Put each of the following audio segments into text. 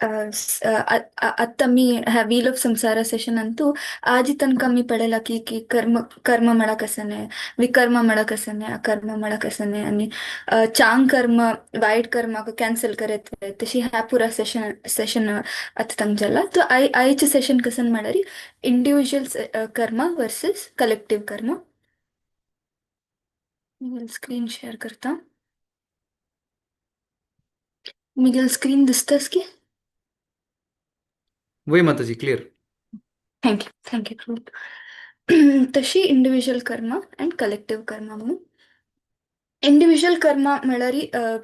आतां आमी ह्या व्हील ऑफ संसारा सेशन ಅಂತೂ ಆಜಿ ತನಕ आमी पळयला की की कर्म कर्म म्हणा कसं, विकर्म म्हणा कसं, अकर्म म्हणा कसं आणि चांग कर्म वाईट कर्माक कॅन्सल करत तशी ह्या पुरा सेशन सेशन आता तंग जाला. तो आयचे सेशन कसं म्हळ्यार इंडिव्हिज्युअल कर्म वर्सेस कलेक्टिव्ह कर्म. मी स्क्रीन शेअर करता. मिगेल, स्क्रीन दिसतास की? वय माताजी, clear. Thank you, thank you. तशी इंडिव्हिज्युअल कर्म अँड कलेक्टिव्ह कर्म म्हणून. इंडिव्हिज्युअल कर्म म्हळ्यार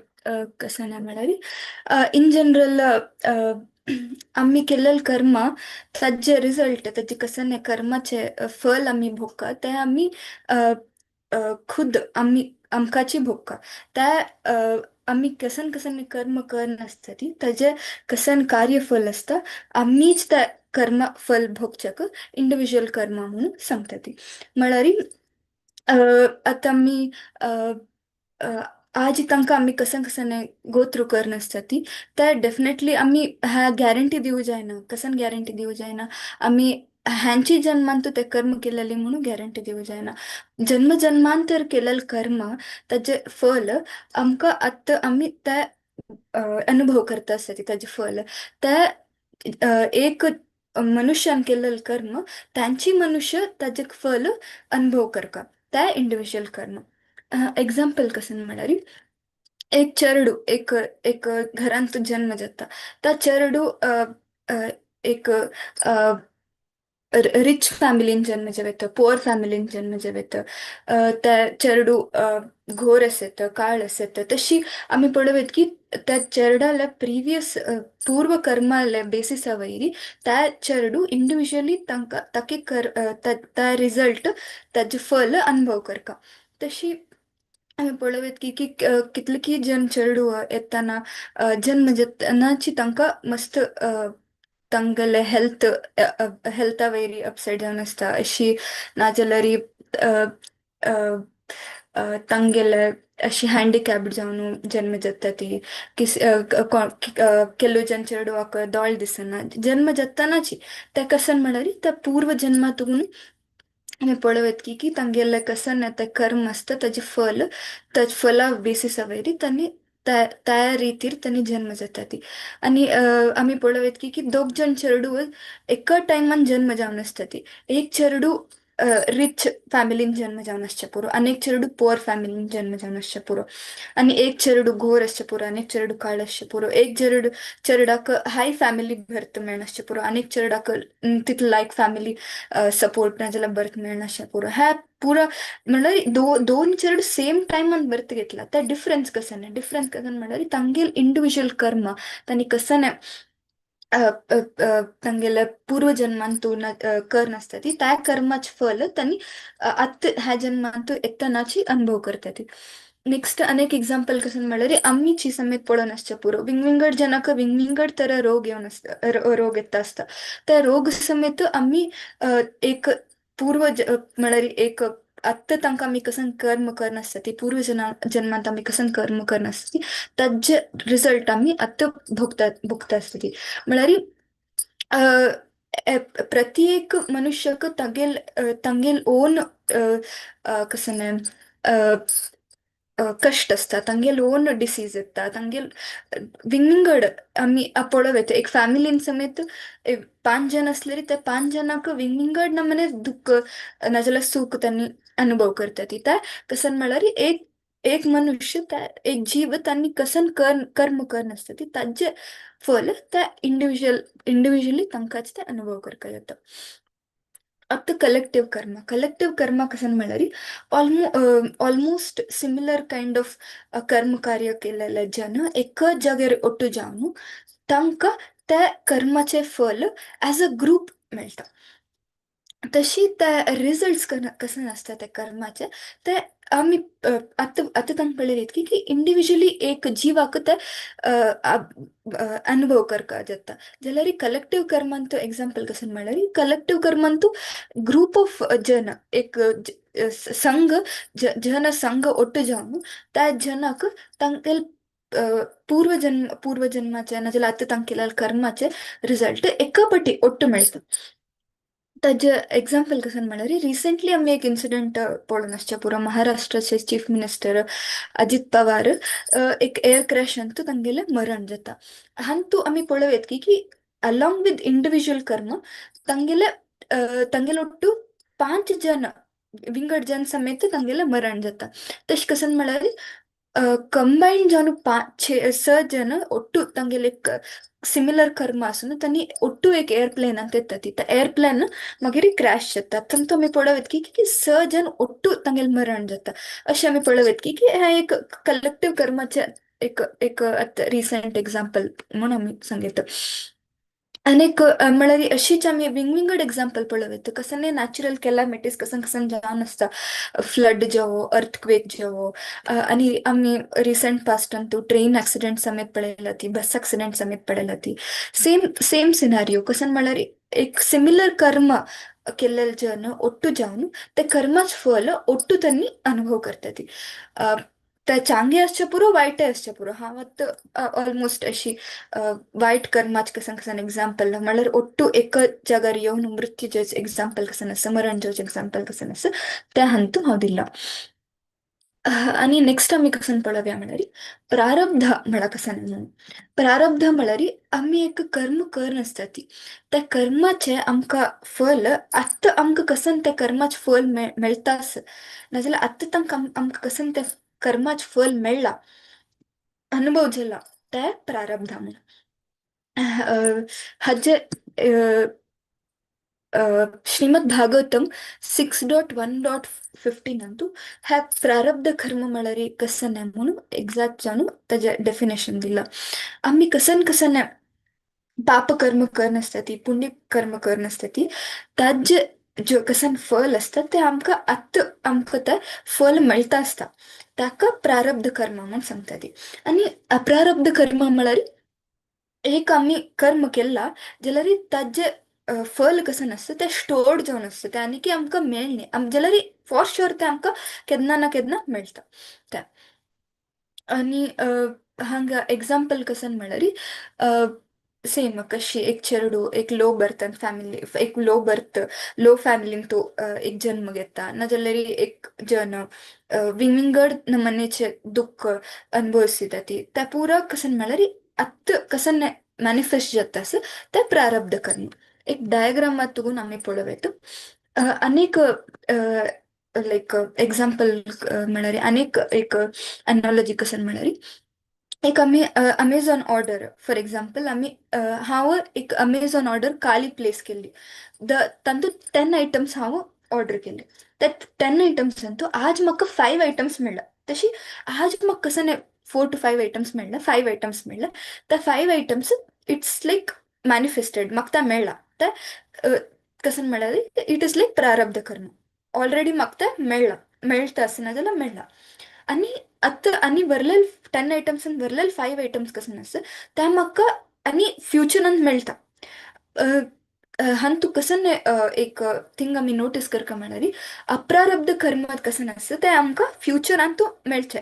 कसं ना म्हळ्यार इन जनरल आम्ही केलेलं कर्म ताजे रिझल्ट, ताजे कसं नाही कर्माचे फल आम्ही भोगका, ते आम्ही अ, अ, खुद आम्ही आमकांची भोगका. त्या आम्ही कसन कसन कर्म कर नासता ती ताजे कसन कार्यफल आसता, आमीच त्या कर्म फल भोगच्याक इंडिव्हिज्युअल कर्म म्हणून सांगता ती. म्हळ्यार आतां आमी अ, अ, आज तांकां आमी कसन कसन गो थ्रू कर नासता ती, ते डेफिनेटली आमी ह्या गॅरंटी दिवं जायना. कसन गॅरंटी दिवं जायना? आमी ह्यांची जन्मांत ते कर्म केलेले म्हणून गॅरंटी दिवं जायना. जन्म जन्मांतर केलेलं कर्म ताजें फल आमकां आतां आमी ते अनुभव करता आसता ती ताजें फल. ते एक मनुष्यान केलेलं कर्म तांची मनुष्य ताजें फल अनुभव करता, ते इंडिव्हिज्युअल कर्म. एग्जाम्पल कसं म्हळ्यार एक चेरडू एक एक घरांत जन्म जाता. त्या चेरडू अ, अ, एक रिच फॅमिलीन जन्म जावेत, पुअर फॅमिलीन जन्म जावेत. त्या चेरडू घोर आसत, काळ आसत. तशी आमी पळोवयत की त्या चेरडाल्या प्रिवियस पूर्व कर्माल्या बेसिसा वयरी त्या चेरडू इंडिव्हिज्युअली तांकां ताके कर त्या रिजल्ट, ताजें फल अनुभव करता. तशी आमी पळोवयत की की कितले की जन चेरडू येताना जन्म जातनाची तांकां मस्त तांगेले हेल्थ हेल्था वयरी अपसायड डावन आसता अशी, नाजाल्यार तांगेले अशी हँडिकॅप्ड जावन जन्म जाता ती. किस केलो जन चेडवाक दोळ दिसना जन्म जातानाची. ते कसन म्हळ्यार त्या पूर्व जन्मातून आमी पळोवयत की की तांगेले कसन ते कर्म आसता, ताजें फल, त्या फला बेसिसा वयरी तांणी त्या त्या रितीर तांणी जन्म जाता ती. आनी आमी पळोवयत की की दोग जण चेरडू एका टायमान जन्म जावन आसता ती. एक चेरडू रिच फॅमिलीन जन्म जावन आसचे पुरो आनी एक चेरडू पुअर फॅमिलीन जन्म जावन आसचे पुरो, आनी एक चेरडू गोर आसचे पुरो आनी एक चेरडू काळ आसचे पुरो. एक चेरडू चेरडाक हाय फॅमिली बर्थ मेळनासचें पुरो आनी एक चेरडाक तितलो लायक फॅमिली सपोर्ट नाजाल्यार बर्थ मेळनासचें पुरो. ह्या पुरो म्हणल्यार दोन चेरडू सेम टायमान बर्थ घेतला, त्या डिफरन्स कसं? डिफरन्स कसं म्हणल्यार तांगेल इंडिव्हिज्युअल कर्म, तांणी कसं तांगेले पूर्वजन्मांतू कर नासता ती, त्या कर्माचे फल तांणी आतां ह्या जन्मांतू येतनाची अनुभव करता ती. नेक्स्ट अनेक एक्झाम्पल कसं म्हणल्यार आमीची समेत पळोवन आसचें पुरो, विंगविंगड जनाक विंगविंगड तरा रोग येवन आसता, रोग येता आसता. त्या रोग समेत आमी एक पूर्वज म्हळ्यार एक आत्तां तांकां आमी कसं कर्म करनासता ती, पूर्व जन्मांत आमी कसं कर्म करनासता ती, ताजे रिजल्ट आमी आतां भोगता भोगता आसता ती. म्हळ्यार प्रत्येक मनुष्यक तागेल तांगेल ओन कसं कश्ट आसता, तांगेल ओन डिसीज येता, तांगेल विंगड. आमी पळोवं एक फॅमिलीन समेत पांच जण असले, त्या पांच जणांक विंगड नमने दुःख नाजाल्यार सुख त्यांनी अनुभव करता ती. त्या कसन म्हळ्यार एक एक मनुष्य त्या एक जीव त्यांनी कसन कर्म कर नासता ती, ताजे फल त्या इंडिव्हिज्युअली तांकांच ते अनुभव करपाक जाता. आतां कलेक्टिव्ह कर्म. कलेक्टिव्ह कर्म कसन म्हळ्यार ऑलमोस्ट सिमिलर काइंड ऑफ कर्म कार्य केलेले जन एका जाग्यार ಒಟ್ಟು जावन तांकां त्या कर्माचें फल एज अ ग्रूप मेळटा. तशी त्या रिजल्ट्स कशें आसता त्या कर्माचे, ते आमी आतां आतां तांकां पळयलें की की इंडिविज्युअली एक जिवाक ते अनुभव करपाक जाता. जाल्यार कलेक्टिव्ह कर्मांत एग्जाम्पल कशें म्हणल्यार कलेक्टिव्ह कर्मांतू ग्रूप ऑफ जन, एक संघ जन संघ ಒಟ್ಟು जावन त्या जनाक तांगेल पूर्वजन्म पूर्वजन्माचे नाजाल्यार आतां तांकां केलेल्या कर्माचे रिजल्ट एका पटी ಒಟ್ಟು मेळटा. ताजे एग्जाम्पल कशें म्हळ्यार, रिसेंटली आमी एक इन्सिडंट पळोवन आसचे पुरो, महाराष्ट्राचे चीफ मिनिस्टर अजित पवार एक एअर क्रॅशांत तांगेलें मरण जाता. हांतू आमी पळोवयत की की अलॉंग विथ इंडिविज्युअल कर्म तांगेले तांगेले ಒಟ್ಟು 5 जन विंगड जन समेत तांगेलें मरण जाता. तशें कशें म्हळ्यार कंबायन जावन पांच स जन ಒಟ್ಟು तांगेले सिमिलर कर्म आसून तांणी ಒಟ್ಟು एक एअरप्लेनांत येता ती एअरप्लेन मागीर क्रॅश जाता. तांतू आमी पळोवयत की की स जन ಒಟ್ಟು तांगेलें मरण जाता. अशें आमी पळोवयत की की हें एक कलेक्टिव्ह कर्माचें एक एक आतां रिसंट एग्जाम्पल म्हूण आमी सांगयता. आनीक म्हळ्यार अशीच आमी विंगविंगड एग्जाम्पल पळोवयत, कसले नॅचरल केलामिटीज कसन कसन जावन आसता, फ्लड जावो, अर्थक्वेक जावो. आनी आमी रिसंट पास्टांतू ट्रेन एक्सिडेंट समेत पळयला ती, बस एक्सिडेंट समेत पळयला ती. सेम सेम सिनारियो कसन म्हळ्यार एक सिमिलर कर्म केल्ले जन ಒಟ್ಟು जावन ते कर्माच फल ಒಟ್ಟು त्यांनी अनुभव करता ती. ते चांगे आसचे पुरो, वायटय आसचे पुरो. हांव आतां ऑलमोस्ट अशी वायट कर्माच कसन कसन एग्जाम्पल म्हळ्यार ಒಟ್ಟು एक जाग्यार येवन मृत्यू जावचें एग्जाम्पल कसन आसा, मरण जावचें एग्जाम्पल कसन आसा तें हांतू हांव दिलां. आनी नेक्स्ट आमी कसन पळोवया म्हळ्यार प्रारब्ध म्हळ्यार कसन म्हणून. प्रारब्ध म्हळ्यार आमी एक कर्म कर नासता ती त्या कर्माचें आमकां फल आतां आमकां कसन त्या कर्माचें फल मेळटाच, नाजाल्यार आतां तांकां आमकां कसन त्या कर्माचें फल मेळ्ळां, अनुभव जाला, तें प्रारब्ध म्हणून. हाजे श्रीमದ್ भागवतम 6.1.15 अंतू ह्या प्रारब्ध कर्म म्हळ्यार कसन म्हणून एक्झॅक्ट जाणू ताजें डेफिनेशन दिलां. आमी कसन कसन पाप कर्म कर नासता ती, पुण्य कर्म कर नासता ती, ताजे ज्यो कसन फल आसता तें आमकां आतां आमकां तें फल मेळटा आसता, ताका प्रारब्ध कर्म म्हूण सांगता ती. आनी अप्रारब्ध कर्म म्हळ्यार एक आमी कर्म केला जाल्यार ताजें फल कसन आसता तें स्टोर्ड जावन आसता तें आनी की आमकां मेळना, जाल्यार फॉर शुअर तें आमकां केन्ना ना केन्ना मेळटा तें. आनी हांगा एग्जाम्पल कसन म्हळ्यार सेम कशी एक चेडूं एक लो बर्थान फॅमिली, एक लो बर्थ लो फॅमिलीन तो एक जन्म घेता, नाजाल्यार एक जन विंगविंगड नमनेचे दुःख अनुभविसता ती, त्या पुरा कसन म्हळ्यार आत्त कसन मॅनिफेस्ट जाता आसा तें प्रारब्ध कर्म. एक डायग्रामात तुगून आमी पळोवयत. आनीक लायक एग्जाम्पल म्हळ्यार आनीक एक एनॉलॉजी कसन म्हळ्यार एक आमी अमेझॉन ऑर्डर फॉर एग्जाम्पल आमी हांव एक अमेझॉन ऑर्डर काली प्लेस केल्ली, the तातूंत 10 आयटम्स हांव ऑर्डर केल्ले. त्या 10 आयटम्सांतू आज म्हाका 5 आयटम्स मेळ्ळा. तशी आज म्हाका कसन 4 टू 5 आयटम्स मेळ्ळा, 5 आयटम्स मेळ्ळा, त्या 5 आयटम्स it's like manifested म्हाका तें मेळ्ळा. तें कसन म्हळ्यार it is like प्रारब्ध कर्म, ऑलरेडी म्हाका तें मेळ्ळा, मेळटा आसना जाल्यार मेळ्ळा. आनी आतां आनी वरलेले 10 आयटम्सान वरलेले 5 आयटम्स कसन आसा ते म्हाका आनी फ्युचरान मेळटा. हांतू कसन एक थिंग आमी नोटीस करता म्हळ्यार अप्रारब्ध कर्मात कसन आसता तें आमकां फ्युचरान तूं मेळचें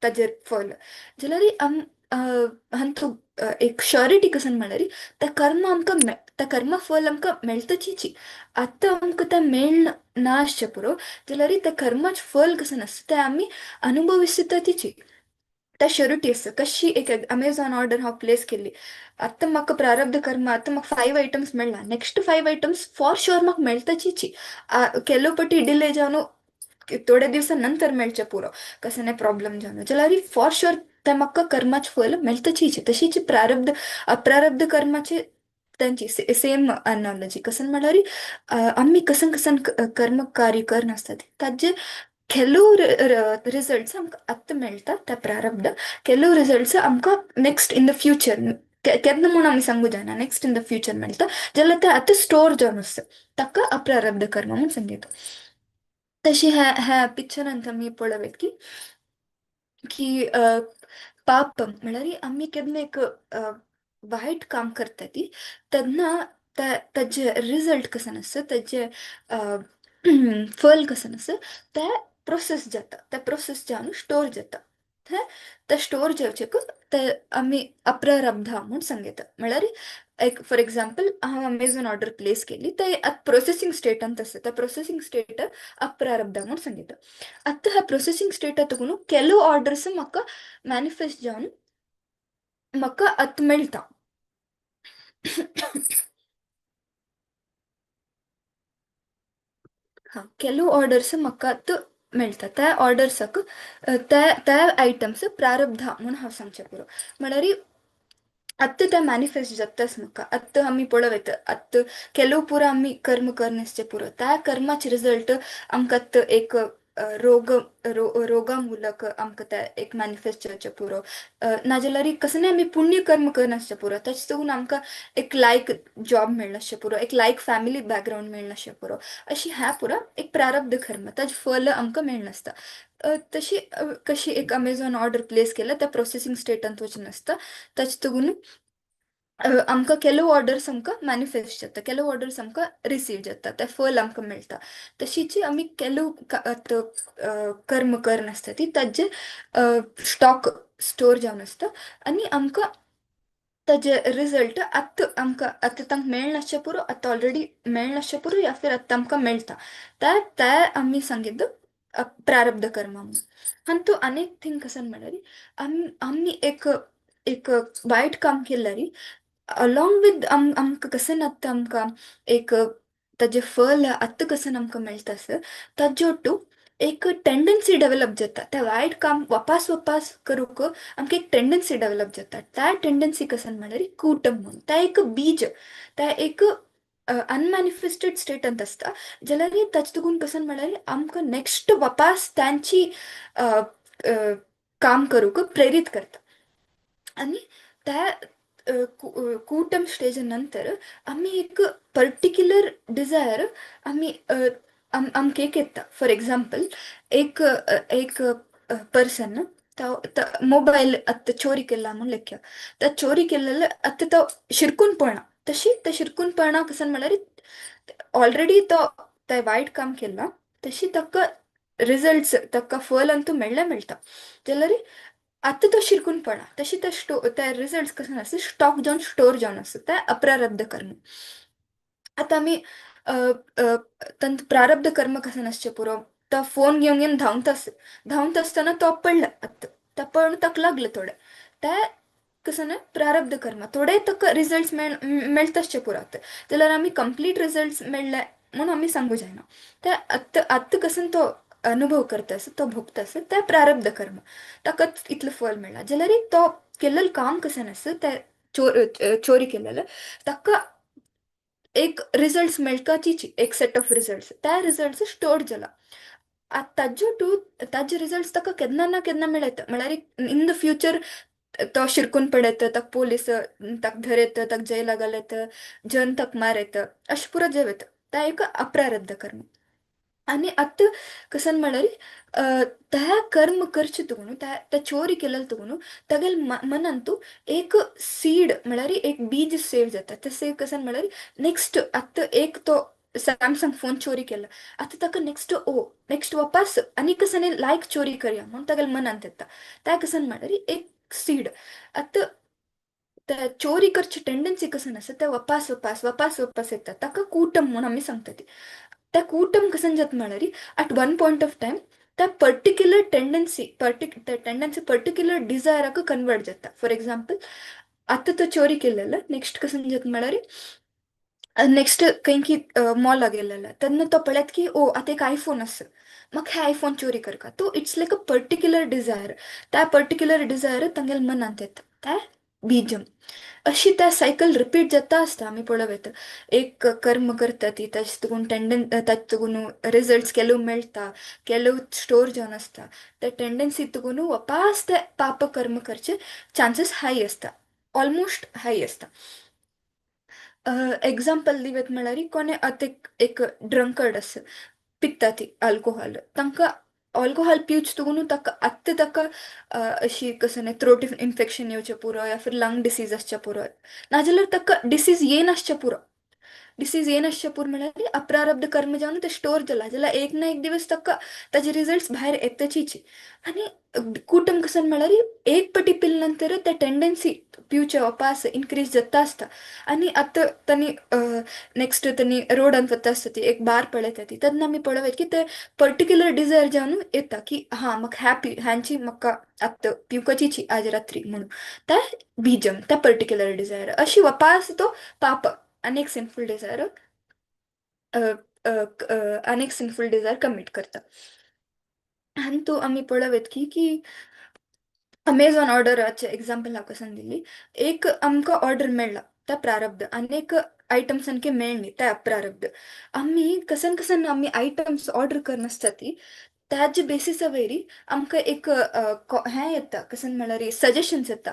ताजेर फल, जाल्यार आम हांतू एक श्योरिटी कसन म्हळ्यार त्या कर्म आमकां त्या कर्मा फल आमकां मेळटचीची. आतां आमकां तें मेळना ना आसचें पुरो, जाल्यार त्या कर्माचें फल कसन आसता तें आमी अनुभविसतातीची त्या श्योरिटी आसता. कशी एक अमेझॉन ऑर्डर हांव प्लेस केल्ली, आतां म्हाका प्रारब्ध कर्म आतां म्हाका 5 आयटम्स मेळ्ळा, नेक्स्ट 5 आयटम्स फॉर शुअर म्हाका मेळटाचीची. ಕೆಲವು पटी डिले जावन थोड्या दिवसां नंतर मेळचें पुरो कसले प्रॉब्लम जावन, जाल्यार फॉर शुअर तें म्हाका कर्माचें फल मेळटचीच. तशीच प्रारब्ध अप्रारब्ध कर्माचे तांची सेम अनॉलॉजी कसन म्हळ्यार आमी कसन कसन कर्म कार्य करनासता ताजे ಕೆಲವು रिजल्ट्स आमकां आत्तां मेळटा त्या प्रारब्ध, ಕೆಲವು रिजल्ट्स आमकां नेक्स्ट इन the future केन्ना म्हूण आमी सांगू जायना, नेक्स्ट इन the future मेळटा, जाल्यार तें आतां स्टोर जावन आसता, ताका अप्रारब्ध कर्म म्हूण सांगता. तशी ह्या ह्या पिक्चरांत आमी पळोवयत की की पाप म्हळ्यार आमी केन्ना एक वायट काम करता ती तेन्ना ताजे रिजल्ट कसन आसता, ताजे फल कसन आसता तें प्रोसेस जाता, तें प्रोसेस जावन स्टोर जाता, तें स्टोर जावचेक ते आमी अप्रारब्धा म्हूण सांगता. म्हळ्यार एक फॉर एग्जाम्पल, हांव अमेझॉन ऑर्डर प्लेस केली, ते आतां प्रोसेसिंग स्टेटांत आसा, त्या प्रोसेसिंग स्टेट अप्रारब्धा म्हूण सांगता. आतां ह्या प्रोसेसिंग स्टेटात तुगून ಕೆಲವು ऑर्डर्स म्हाका मॅनिफेस्ट जावन म्हाका आतां मेळटा. हां, ಕೆಲವು ऑर्डर्स म्हाका आतां मेळटा, त्या ऑर्डर्साक त्या त्या आयटम्स प्रारब्ध म्हूण हांव सांगचें पुरो. म्हळ्यार आत्तां तें मॅनिफेस्ट जाताच म्हाका. आत्तां आमी पळोवं येता, आत्तां ಕೆಲವು ಪೂರ आमी कर्म करनासचें पुरो, त्या कर्माचे रिजल्ट आमकां आत्तां एक रोग रोगा ಮೂಲक आमकां तें एक मॅनिफेस्ट जावचें पुरो. नाजाल्यार कसलें आमी पुण्य कर्म करनासचें पुरो, ताचे लागून आमकां एक लायक जॉब मेळनासचें पुरो, एक लायक फॅमिली बॅकग्रावंड मेळनासचें पुरो. अशी ह्या पुरो एक प्रारब्ध कर्म, ताजें फल आमकां मेळनासता. तशी कशी एक अमेझॉन ऑर्डर प्लेस केल्या, त्या प्रोसेसिंग स्टेटांत वचून आसता, ताचे लागून आमकां ಕೆಲವು ऑर्डर्स आमकां मॅनिफेस्ट जाता, ಕೆಲವು ऑर्डर्स आमकां रिसीव जाता, तें फल आमकां मेळटा. तशीच आमी ಕೆಲವು कर्म करनासता ती ताजे स्टॉक स्टोर जावन आसता आनी आमकां ताजे रिजल्ट आतां आमकां आतां तांकां मेळनासचें पुरो, आतां ऑलरेडी मेळनासचें पुरो, या फिर आतां आमकां मेळटा, त्या त्या आमी सांगिल्लो प्रारब्ध कर्मा म्हणून. आनी तो आनी एक थिंग कशें म्हळ्यार आमी आमी एक एक वायट काम केल्यार अलॉंग विथ आमकां कशें आतां आमकां एक ताजें फल आतां कशें आमकां मेळटा आसता, ताजे ओट्टू एक टेंडन्सी डेवलप जाता, त्या वायट काम वापास वापास करूंक आमकां एक टेंडन्सी डेवलप जाता. त्या टेंडन्सी कशें म्हळ्यार कूटम म्हणून त्या एक बीज, त्या एक अनमॅनिफेस्टेड स्टेटांत आसता, जाल्यार ताचे लागून कशें म्हळ्यार आमकां नेक्स्ट वापास तांची काम करूंक प्रेरीत करता. आनी त्या कूटम स्टेज नंतर आमी एक पर्टिक्युलर डिझायर आमी आमकां एक येता. फॉर एग्जाम्पल, एक एक पर्सन तो मोबायल आतां चोरी केला म्हूण लेख्या, त्या चोरी केलेले आतां तो शिरकून पडना, तशी ते शिरकून पडना कशें म्हळ्यार ऑलरेडी तो ते वायट काम केला, तशी ताका रिजल्ट्स ताका फल अंतू मेळ्ळें मेळटा, जाल्यार आतां तो शिरकून पडना, तशी ते ते रिजल्ट्स कशें आसता स्टॉक जावन स्टोर जावन आसता, ते अप्रारब्ध कर्म. आतां आमी तांचो प्रारब्ध कर्म कशें आसचें पुरो, तो फोन घेवन घेवन धांवता आसता, धांवता आसतना तो पडला, आतां तो पडून ताका लागलें थोडें, ते कशें न्हय प्रारब्ध कर्म, थोडे ताका रिजल्ट्स मेळटा आसचें पुरो आतां, जाल्यार आमी कंप्लीट रिजल्ट्स मेळ्ळे म्हूण आमी सांगूं जायना. ते आतां आतां कशें तो अनुभव करता आसा, तो भोगता आसा, ते प्रारब्ध कर्म, ताका इतलें फल मेळ्ळां. जाल्यार तो केल्लें काम कशें आसता, ते चोरी केलेलें ताका एक रिजल्ट्स मेळटाचीच, एक सेट ऑफ रिजल्ट्स, त्या रिजल्ट्स स्टोर जाला. आतां ताज्यो टू ताजे रिजल्ट्स ताका केन्ना ना केन्ना मेळटा, म्हळ्यार इन the future तो शिरकून पडत, ताका पोलीस ताका धरत, ताका जेला घालत, जन ताका मारत, अशें पुरो जेव येता, त्या एक अप्रारब्ध कर्म. आनी आतां कशें म्हळ्यार त्या कर्म करचें तुगून त्या त्या चोरी केलें तुगून तागेले मनांतू एक सीड म्हळ्यार एक बीज सेव जाता. ते सेव कशें म्हळ्यार नेक्स्ट आतां एक तो सॅमसंग फोन चोरी केला, आतां ताका नेक्स्ट ओ नेक्स्ट वापास आनी कशें लायक चोरी करया म्हूण तागेले मनांत येता, त्या कशें म्हळ्यार एक सीड. आतां त्या चोरी करची टेंडन्सी कशें आसा, ते वापास वापास वापास वापास येता, ताका कूटम म्हूण आमी सांगता. ती त्या कूटम कशें जाता म्हळ्यार at one point of time त्या पर्टिक्युलर टेंडन्सी टेंडन्सी पर्टिक्युलर डिझायराक कन्वर्ट जाता. फॉर एग्जाम्पल, आतां तो चोरी केलेलो, नेक्स्ट कशें जाता म्हळ्यार नेक्स्ट खंय मॉलाक गेलेलो तेन्ना तो पळयता की ओ आतां एक आयफोन आसा, म्हाका हे आयफोन चोरी करका, तो it's like a particular desire, त्या पर्टिक्युलर डिझायर तांगेल्या मनांत येता, त्या बीजम. अशी त्या सायकल रिपीट जाता आसता. आमी पळोवं येता, एक कर्म करता ती ताजे तुगून टेंडन ताजे तुगून रिजल्ट्स ಕೆಲವು मेळटा, ಕೆಲವು स्टोर जावन आसता, त्या टेंडन्सी तुगून वापास ते पाप कर्म करचे चान्सीस हाय आसता, ऑलमोस्ट हाय आसता. एग्जाम्पल दिवत म्हळ्यार कोणे आतां एक एक ड्रंकर्ड आसा, पिता ती अल्कोहोल, तांकां अल्कोहोल पिवचे तुगून ताका आत्तां ताका अशी कशें न्हय थ्रोट इन्फेक्शन येवचें पुरो, या फिर लंग डिसीज आसचें पुरो, नाजाल्यार ताका डिसीज येयनासचें पुरो. डिसीज येन आसचें पूर म्हळ्यार अप्रारब्ध कर्म जावन ते स्टोर जाला जाल्यार एक ना एक दिवस ताका ताजे रिजल्ट्स भायर येतचीच. आनी कुटुंब कसन म्हळ्यार एक पटी पिल नंतर त्या टेंडन्सी पिवचे वापास इन्क्रीज जाता आसता. आनी आतां तांणी नेक्स्ट तांणी रोडान वता आसता ती एक बार पळयता ती तेन्ना आमी पळोवया की ते पर्टिक्युलर डिजायर जावन येता की हा म्हाका हॅपी हांची म्हाका आतां पिवपाचीची आज रात्री म्हणून त्या बीजम त्या पर्टिक्युलर डिजायर अशी वापास तो पाप अनेक सिनफुल डिजायर अनेक सिनफुल डिजायर कमिट करता. आनी तो आमी पळोवया की की अमेझॉन ऑर्डराचे एग्जाम्पल हांव कसन दिली, एक आमकां ऑर्डर मेळ्ळा त्या प्रारब्ध आनी एक आयटम सामके मेळ्ळी त्या अप्रारब्ध. आमी कसन कसन आमी आयटम्स ऑर्डर करनासता ती ताजे बेसिसा वयरी आमकां एक हें येता कसन म्हळ्यार सजेशन्स येता,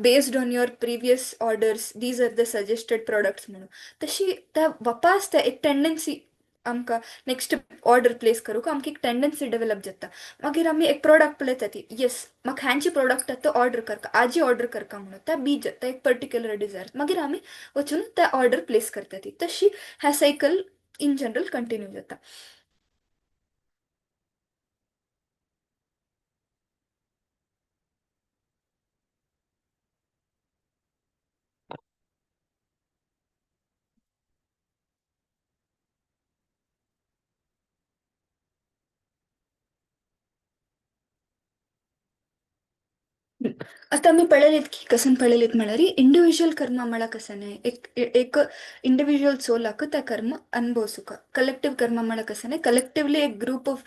based on your previous orders these are the suggested products म्हणून. तशी त्या वापास त्या एक टेंडन्सी आमकां नेक्स्ट ऑर्डर प्लेस करूंक आमकां एक टेंडन्सी डेवलप जाता. मागीर आमी एक प्रोडक्ट पळयता ती येस म्हाका हांची प्रोडक्ट आतां ऑर्डर करका आजी ऑर्डर करका म्हणून त्या बीज त्या एक पर्टिक्युलर डिजायर मागीर आमी वचून त्या ऑर्डर प्लेस करता ती. तशी ह्या सायकल इन जनरल कंटिन्यू जाता. आता आमी पळयलेत की कसन पळयलेत म्हळ्यार इंडिव्हिज्युअल कर्म म्हळ्यार कशें न्हय, एक एक इंडिव्हिज्युअल सोलाक त्या कर्म अनुभवसुका. कलेक्टिव्ह कर्म म्हळ्यार कशें न्हय, कलेक्टिवली एक ग्रुप ऑफ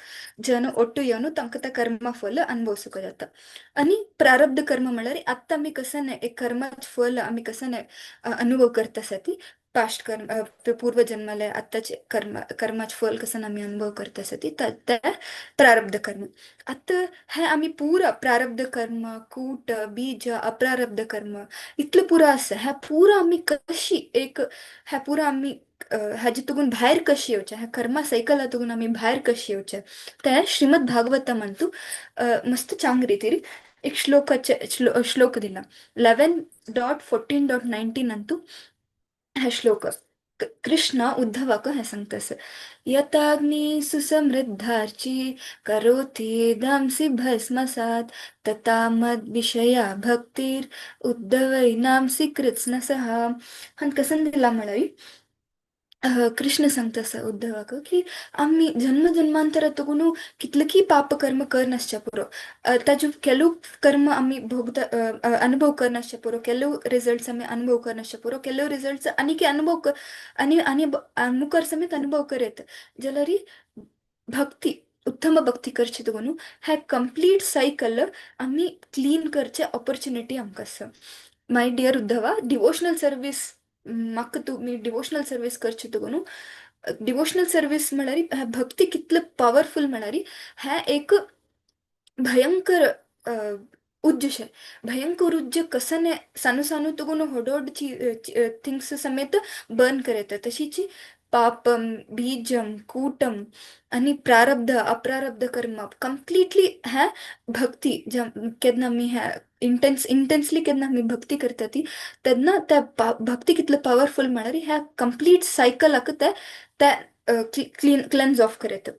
जन ಒಟ್ಟು येवन तांकां त्या कर्मा फल अनुभवसुका जाता. आनी प्रारब्ध कर्म म्हळ्यार आतां आमी कशें न्हय एक कर्माचें फल आमी कशें न्हय अनुभव करता आसा ती पास्ट कर्म पूर्वजन्माले आतांचे कर्म कर्माचे फल कसन आमी अनुभव करता आसा ती त्या प्रारब्ध कर्म. आतां हें आमी पुरा प्रारब्ध कर्म कूट बीज अप्रारब्ध कर्म इतलें पुरो आसा. हें पुरा आमी कशी एक हें पुरा आमी हाजे तुगून भायर कशी येवचें, ह्या कर्मा सायकला तुगून आमी भायर कशी येवचें तें श्रीमद भागवता म्हणतू मस्त चांग रितीर एक श्लोकाचे श्लोक दिला 11.14.19 अंतू हा श्लोक कृष्ण उद्धवाक हें सांगता आसा. यताग्नि सुसमृद्धार्ची करोति दांसि भस्मसात् तथा मद्विषया भक्तीर उद्धवैनांसि कृत्स्नसः. हांवें कसन दिला म्हळ्यार कृष्ण सांगता आसा उद्धवाक की आमी जन्म जन्मांतरा तुगून कितले की पाप कर्म कर नासच्या पुरो, ताजे केलू कर्म आमी भोगता अनुभव कर नासच्या पुरो, केलो रिजल्ट्स आमी अनुभव कर नासच्या पुरो, केलो रिजल्ट्स आनी की अनुभव आनी आनी मुखार समेत अनुभव करेत जाल्यार भक्ती उत्तम भक्ती करची तुगून ह्या कंप्लीट सायकल आमी क्लीन करचे ऑपॉर्च्युनिटी आमकां आसा. My dear Uddhava, devotional service म्हाका तुमी डिवोशनल सर्वीस करची तुगून डिवोशनल सर्वीस म्हळ्यार भक्ती कितले पावरफुल म्हळ्यार हें एक भयंकर उज्जशें भयंकर उज्ज कसने सानू सानू तुगून होडोड थिंग्स समेत बर्न करता. तशीच पापम बीजम कूटम आनी प्रारब्ध अप्रारब्ध कर्म कंप्लीटली हें भक्ती केन्ना आमी हें इंटेन्सली केन्ना आमी भक्ती करता ती तेन्ना त्या भक्ती कितले पावरफुल म्हळ्यार ह्या कंप्लीट सायकलाक ते क्लीन क्लेन्ज ऑफ करता.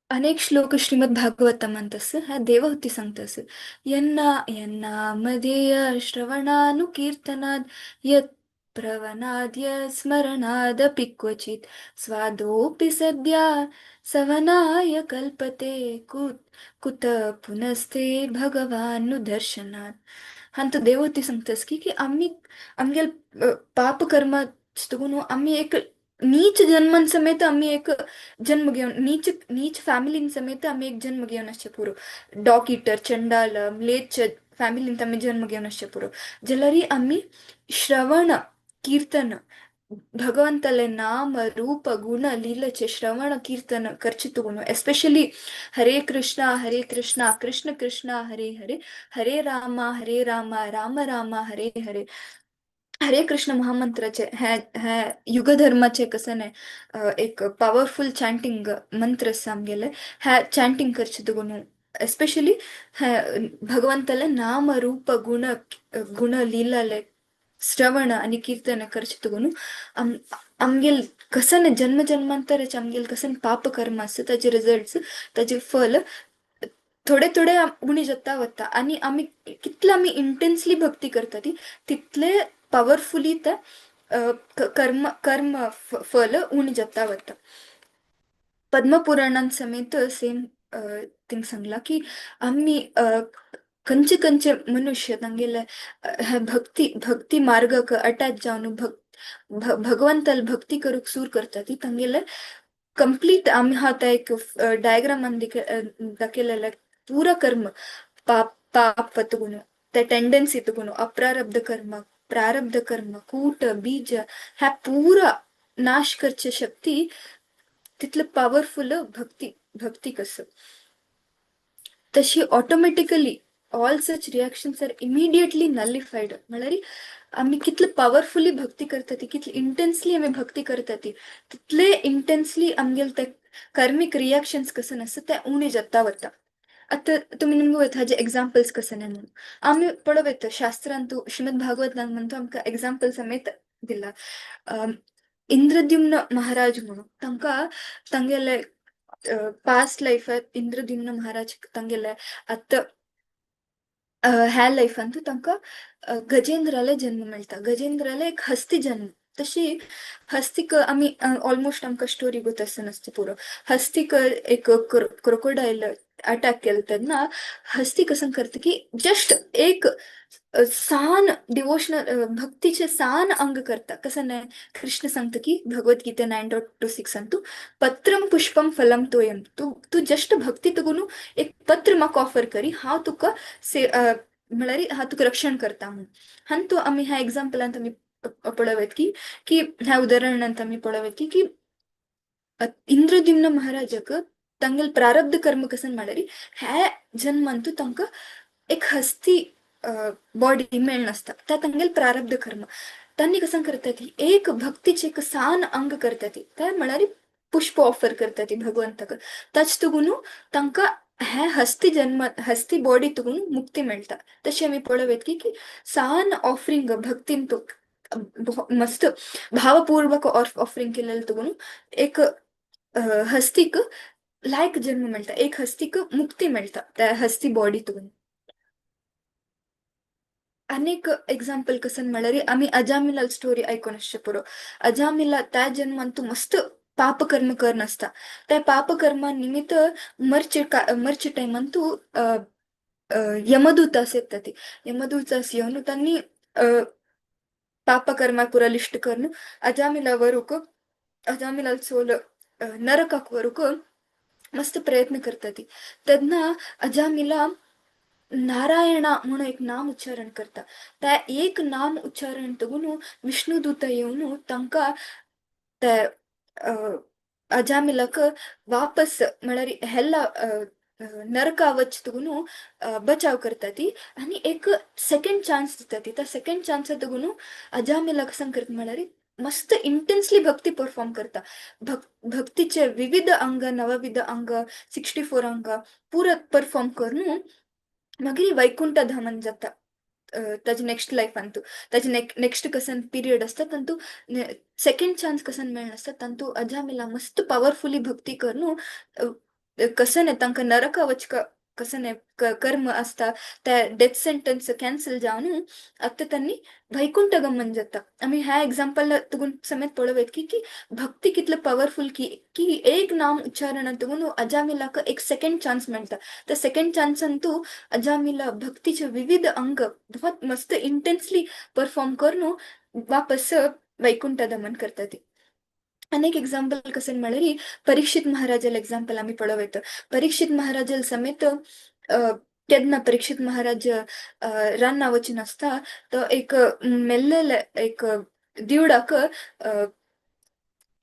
अनेक श्लोक श्रीमद भागवतमांत आसा ह्या देवहूती सांगता आसा. यन्ना यन्नामधेय श्रवणानुकीर्तनाद यत् प्रवणाद्य स्मरणादपि क्वचित् स्वादोऽपि सद्या सवनाय कल्पते कुत कुत पुनस्ते भगवानुदर्शनात्. हांतु देवहूती सांगता की की आमी आमगेल पाप कर्म तुगून आमी एक नीच जन्मान समेत आमी एक जन्म घेवन नीच नीच फॅमिलीन समेत आमी एक जन्म घेवन आसचें पुरो, डॉग इटर चंडाल म्लेच्छ फॅमिलीन आमी जन्म घेवन आसचें पुरो, जाल्यार आमी श्रवण कीर्तन भगवंताले नाम रूप गुण लीलचे श्रवण कीर्तन करचे तुगून एस्पेशली हरे कृष्णा कृष्ण कृष्ण हरे हरे हरे रामा राम राम हरे हरे हरे कृष्ण महामंत्राचे हे हे युगधर्माचे कसं न्हय एक पावरफुल चॅन्टिंग मंत्र आसा आमगेले, ह्या चॅन्टिंग करचे तुगून एस्पेशली भगवंताले नाम रूप गुण गुण लीलाले श्रवण आणि कीर्तन करचे तुगून आमगेल कसन जन्म जन्मांतराचे आमगेल कसन पाप कर्म आसता ताजे रिजल्ट्स ताजे फल थोडे थोडे उणी जाता वता आनी आमी कितले आमी इंटेन्सली भक्ती करता ती तितले पावरफुली ते कर्म कर्म फल उणी जाता वता. पद्मपुराणान समेत सेम थिंग सांगला की आमी खंयचे खंयचे मनुष्य तांगेले भक्ती भक्ती मार्गाक अटॅच जावन भगवंताल भक्ती करूंक सूर करता ती तांगेले कंप्लीट आमी हा त्या एक डायग्रामान दाखयलेले पूरा कर्म पाप पाप तगून त्या टेंडन्सी तगून अप्रारब्ध कर्म प्रारब्ध कर्म कूट बीज ह्या पूरा नाश करचे शक्ती तितले पावरफुल भक्ती भक्ती कसं. तशी automatically all such reactions are immediately nullified. म्हळ्यार आमी कितले पावरफुली भक्ती करता ती कितले इंटेन्सली आमी भक्ती करता ती तितले इंटेन्सली आमगेले ते कर्मीक रिएक्शन्स कसन आसता ते उणे जाता वता. आतां तुमी निमगो हाजे एग्जाम्पल्स कसन म्हणून आमी पळोवं शास्त्रांतू श्रीमद भागवतान म्हणतो आमकां एग्जाम्पल समेत दिला. इंद्रद्युम्न महाराज म्हणून तांकां तांगेले पास्ट लायफात इंद्रद्युम्न महाराज तांगेले आतां ह्या लायफांतू तांकां गजेंद्राले जन्म मेळटा. गजेंद्राले एक हस्ती जन्म. तशी हस्तीक आमी ऑलमोस्ट आमकां स्टोरी गोत आसना आसता पुरो. हस्तीक एक क्रोकोडायल अटॅक केलो तेन्ना हस्ती कसं करता की जस्ट एक सान डिवोशनल भक्तीचे सान अंग करता. कसं नाही कृष्ण सांगता की भगवद्गीता 9.26 अंतू पत्रम पुष्पम फलम तोयम तू तू जस्ट भक्ती तुगून एक पत्र म्हाका ऑफर करी हांव तुका से म्हळ्यार हांव तुका रक्षण करता म्हणून. आनी तूं आमी ह्या एग्जाम्पलांत आमी पळोवं की की ह्या उदाहरणांत आमी पळोवं की की इंद्रद्युम्न महाराजाक तांगेले प्रारब्ध कर्म कसन म्हळ्यार ह्या जन्मांतू तांकां एक हस्ती बॉडी मेळनासता त्या तांगेले प्रारब्ध कर्म तांणी कसं करता ती एक भक्तीचे एक सान अंग करता ती त्या म्हळ्यार पुष्प ऑफर करता ती भगवंताक ताचे तुगून तांकां हे हस्ती जन्म हस्ती बॉडी तुगून मुक्ती मेळटा. तशें आमी पळोवं की की सान ऑफरिंग भक्तीन तूं मस्त भावपूर्वक ऑफरिंग केलेलं तुगून एक हस्तीक लायक जन्म मेळटा एक हस्तीक मुक्ती मेळटा त्या हस्ती बॉडी तुगून. अनेक एग्जाम्पल कसन म्हळ्यार आमी अजामिलाल स्टोरी आयकून आसचे पुरो. अजामिला त्या जन्मांतू मस्त पापकर्म कर नासता त्या पापकर्मा निमित्त मरचे मरचे टायमांतू यमदूत येता ती यमदूत येवन तांणी पापकर्मा पुरा लिस्ट करून अजामिला वरूक अजामिला सोल नरकाक वरूक मस्त प्रयत्न करता ती. तेन्ना अजामिला नारायणा म्हणून एक नाम उच्चारण करता. त्या एक नाम उच्चारण तगून विष्णुदूत येवन तांकां त्या अजामिलाक वापस म्हळ्यार हेल्ला नरका वच तुगून बचाव करता ती आनी एक सेकंड चान्स दिता ती. त्या सेकंड चान्सा तुगून अजामिला कसं करता म्हळ्यार मस्त इंटेन्सली भक्ती परफॉर्म करता. भक्तीचे विविध अंग नवविध अंग 64 अंग पुरा परफॉर्म करून मागीर वैकुंठ धामन जाता. ताजे नेक्स्ट लायफांतू ताजे नेक्स्ट कसन पिरियड आसता तांतू सेकंड चान्स कसन मेळनासता तांतू अजामिला मस्त पावरफुली भक्ती करून कसन तांकां नरका वचका कसन कर्म आसता त्या डेथ सेंटन्स कॅन्सल जावन आतां तांणी वैकुंठ गमन जाता. आमी ह्या एग्जाम्पल तुगून समेत पळोवं की की भक्ती कितले पावरफुल की की एक नाम उच्चारण तुगून अजामिलाक एक सेकंड चान्स मेळटा. त्या सेकंड चान्सान तूं अजामिला भक्तीचे विविध अंग बहुत मस्त इंटेन्सली परफॉर्म करून वापस वैकुंठ दमन करता ती. अनेक एग्जाम्पल कसन म्हळ्यार परीक्षित महाराजाल एग्जाम्पल आमी पळोवं येता. परीक्षित महाराजाल समेत केन्ना परीक्षित महाराज रान्ना वचून आसता तो एक मेल्लेले एक दिवडाक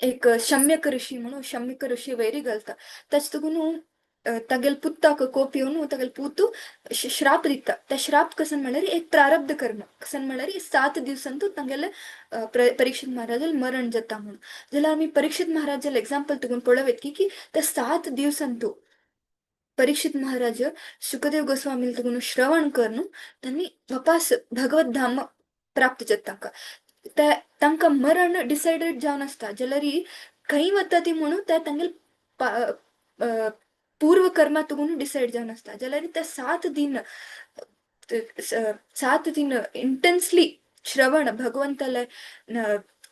एक शम्यक ऋषी म्हणून शम्यक ऋषी वैरी घालता. ताचे तुगून तागेले पुताक कोप येवन तागेले पूत श्राप दिता. त्या श्राप कसन म्हळ्यार एक प्रारब्ध कर्म कसन म्हळ्यार 7 दिवसांतू तांगेले परीक्षित महाराजाल मरण जाता म्हणून. जाल्यार आमी परीक्षित महाराजाल एग्जाम्पल तुगून पळोवं की की त्या 7 दिवसांतू परीक्षित महाराज शुकदेव गोस्वामी तुगून श्रवण करून त्यांनी वापास भगवत धाम प्राप्त जाता तांकां. ते तांकां मरण डिसायडेड जावन आसता, जाल्यार खंय वता ती म्हणून ते तांगेले पूर्व कर्मा तुगून डिसायड जावन आसता. जाल्यार ते 7 दिन इंटेन्सली श्रवण, भगवंताले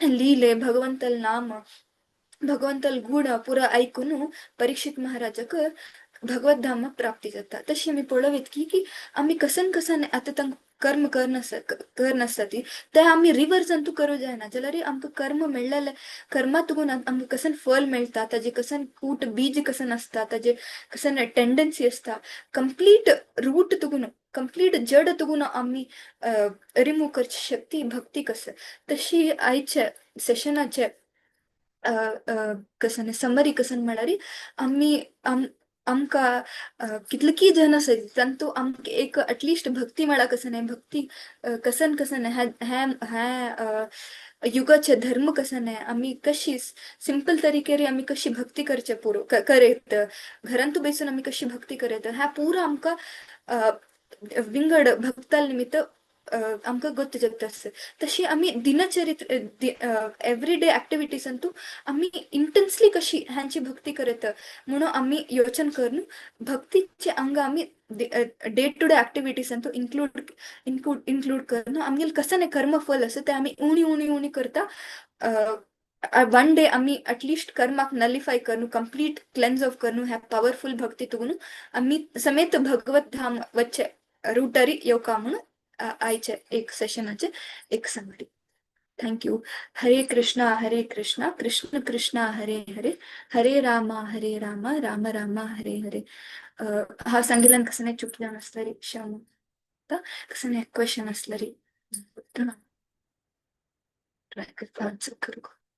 लीले, भगवंतल नाम, भगवंतल गुण पुरा ऐकून परीक्षित महाराजाक भगवत धाम प्राप्ती जाता. तशी आमी पळोवयत की की आमी कसन कसन आतां तांकां कर्म कर नासता ती ते आमी रिवर्स करूं जायना. जाल्यार आमकां कर्म मेळ्ळेलें, कर्मा तुगून आमकां कसन फल मेळटा, ताजे कसन कूट बीज कसन आसता, ताजे कसन टेंडन्सी आसता, कंप्लीट रूट तुगून, कंप्लीट जड तुगून आमी रिमूव करची शक्ती भक्ती कस. तशी आयचे सेशनाचे कसन समरी कसन म्हळ्यार आमी आमकां कितलकी जन आसात तांतू आमकां एक एटलिस्ट भक्ती म्हळ्यार कसन आहे, भक्ती कसन कसन ह्या ह्या ह्या युगाचे धर्म कसन आहे, आमी कशी सिंपल तरीकेरी आमी कशी भक्ती करचे पुरो करेत, घरांतू बेसून आमी कशी भक्ती करेत, ह्या पुरो आमकां विंगड भक्ताल निमित्त आमकां गोत्त जाता आसता. तशी आमी दिनचरित्र, एवरीडे ऍक्टिव्हिटीजांतू आमी इंटेन्सली कशी ह्यांची भक्ती करत म्हणून आमी योचन करून भक्तीचे अंग आमी डे टू डे ऍक्टिव्हिटीजांतू इन्क्लूड इन्क्लूड इन्क्लूड करून आमगेले कसं कर्मफल आसा ते आमी उणी उणी उणी करता. वन डे आमी अटलिस्ट कर्माक नलिफाय करून, कंप्लीट क्लेन्स ऑफ करून, ह्या पॉवरफुल भक्ती तुगून आमी समेत भगवत धाम वच्चे रूटरी येवका म्हणून आयचे एक सेशनाचे एक summary. Thank you. Hare Krishna Hare Krishna Krishna Krishna Hare Hare, Hare Rama Hare Rama Rama Rama Hare Hare. हांव सांगिल्ल्यान कसं नाही चुकलें आसल्यार क्षमा, कसं नाही क्वेश्चन आसल्यार ट्राय करता आन्सर करूंक.